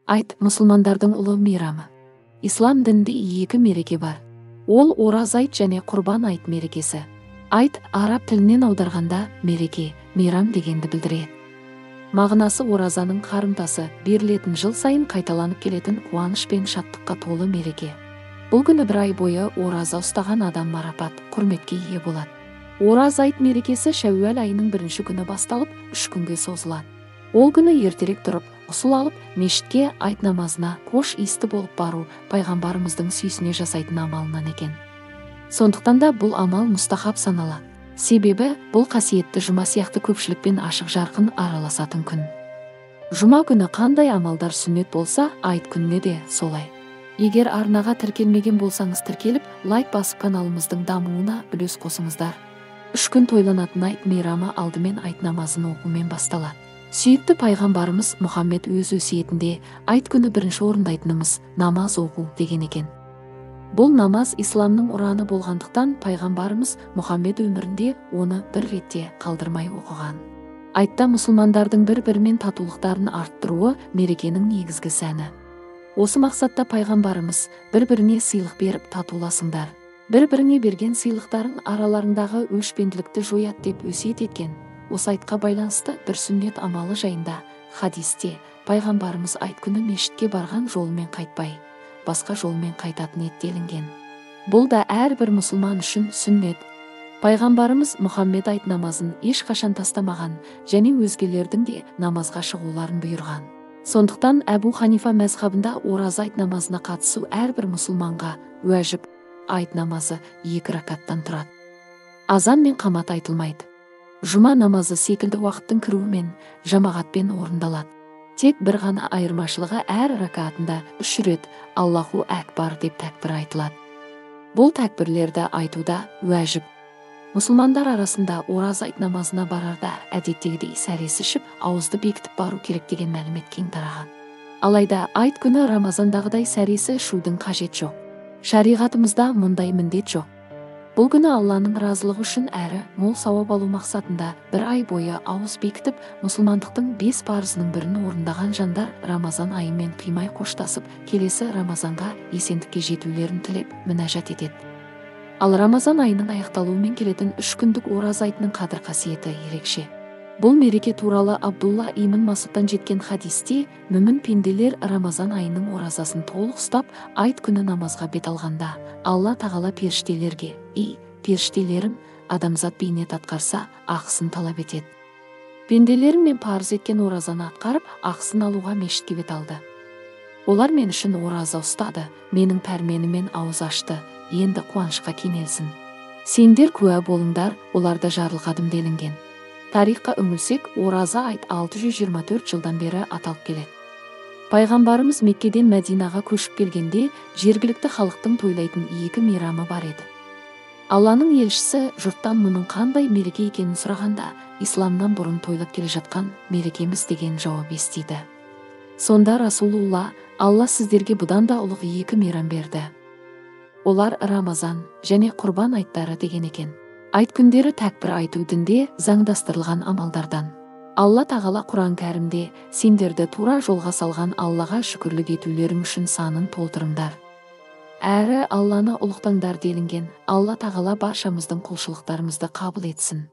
Айт мұсылмандардың ұлы мейрамы. Ислам дінінде екі мереке бар. Ол Ораза айт және Құрбан айт мерекесі. Айт араб тілінен аударғанда мереке, мейрам дегенді білдіреді. Мағынасы оразаның қарымтасы, берілетін жыл сайын қайталанып келетін қуаныш пен шаттыққа толы мереке. Бұл күні бір ай бойы ораза ұстаған адам марапат, құрметке ие болады. Ораза айт мерекесі шәууәл айының бірінші күні басталып, 3 күнге созылады. Ол күні ертерек тұрып, ғұсыл алып, мешітке айт намазына қош иісті болып бару пайғамбарымыздың сүйсіне жасайтын амалынан екен. Сондықтан да бұл амал мұстахаб саналады. Себебі бұл қасиетті жұма сияқты көпшілікпен ашық жарқын араласатын күн. Жұма күні қандай амалдар сүннет болса, айт күніне де солай. Егер арнаға тіркелмеген болсаңыз тіркеліп, лайк басып каналымыздың дамуына үлес қосыңыздар. 3 күн тойланатын айт мейрамы алдымен айт намазын оқумен басталады. Сүйікті пайғамбарымыз Мұхаммед өз өсиетінде айт күні бірінші орындайтынымыз намаз оқу деген екен. Бұл намаз исламның ұраны болғандықтан пайғамбарымыз Мұхаммед өмірінде оны бір ретте қалдырмай оқыған. Айтта мұсылмандардың бір-бірімен татулықтарын арттыруы мерекенің негізгі сәні. Осы мақсатта пайғамбарымыз бір-біріне сыйлық беріп татуласыңдар. Бір-біріне берген сыйлықтарың араларындағы өшпенділікті жояды деп өсиет еткен. Осы айтқа байланысты бір сүннет амалы жайында хадисте пайғамбарымыз айт күні мешітке барған жолымен қайтпай, басқа жолмен қайтатын еді делінген. Бұл да әрбір мұсылман үшін сүннет. Пайғамбарымыз Мұхаммед айт намазын ешқашан тастамаған және өзгелердің де намазға шығуларын бұйырған. Сондықтан Әбу Ханифа мәзһабында ораза айт намазына қатысу әрбір мұсылманға уәжіп. Айт намазы 2 ракаттан тұрады. Азан мен қамат айтылмайды. Жұма намазы секілді уақыттың кіруімен жамағатпен орындалады. Тек бір ғана айырмашылығы әр ракатында 3 рет Аллаху әкбар деп тәкбір айтылады. Бұл тәкбірлерді айтуда уәжіп. Мұсылмандар арасында ораза айт намазына барарда әдеттегідей сәресі ішіп, ауызды бекітіп бару керек деген мәлімет кең тараған. Алайда айт күні Рамазандағыдай сәресі ішудің қажет жоқ. Шариғатымызда мұндай міндет жоқ. Бұл күні Алланың разылығы үшін әрі мол сауап алу мақсатында бір ай бойы ауыз бекітіп, мұсылмандықтың 5 парызының бірін орындаған жандар Рамазан айымен қимай қоштасып, келесі Рамазанға есендікке жетулерін тілеп мінәжат етеді. Ал Рамазан айының аяқталуымен келетін 3 күндік ораза айтының қадір қасиеті ерекше. Бұл мереке туралы Абдулла ибн Масудтан жеткен хадисте мүмін пенделер Рамазан айының оразасын толық ұстап, айт күні намазға бет алғанда, Алла тағала періштелерге: "Ей, періштелерім, адамзат бейнет атқарса, ақысын талап етеді. Пенделерім мен парыз еткен оразаны атқарып, ақысын алуға мешітке бет алды. Олар мен үшін ораза ұстады, менің пәрменімен ауыз ашты, енді қуанышқа кенелсін. Сендер куә болыңдар, оларды жарылқадым" делінген. Тарихқа үңілсек, ораза айт 624 жылдан бері аталып келеді. Пайғамбарымыз Меккеден Мәдинаға көшіп келгенде жергілікті халықтың тойлайтын 2 мейрамы бар еді. Алланың елшісі жұрттан мұның қандай мереке екенін сұрағанда, исламнан бұрын тойлап келе жатқан мерекеміз деген жауап естиді. Сонда Расулулла, Алла сіздерге бұдан да ұлық 2 мейрам берді. Олар Рамазан және Құрбан айттары деген екен. Айт күндері тәкбір айту дінде заңдастырылған амалдардан. Алла тағала Құран кәрімде сендерді тура жолға салған Аллаға шүкірлік етулерің үшін санын толтырыңдар. Әрі Алланы ұлықтаңдар делінген. Алла тағала баршамыздың құлшылықтарымызды қабыл етсін.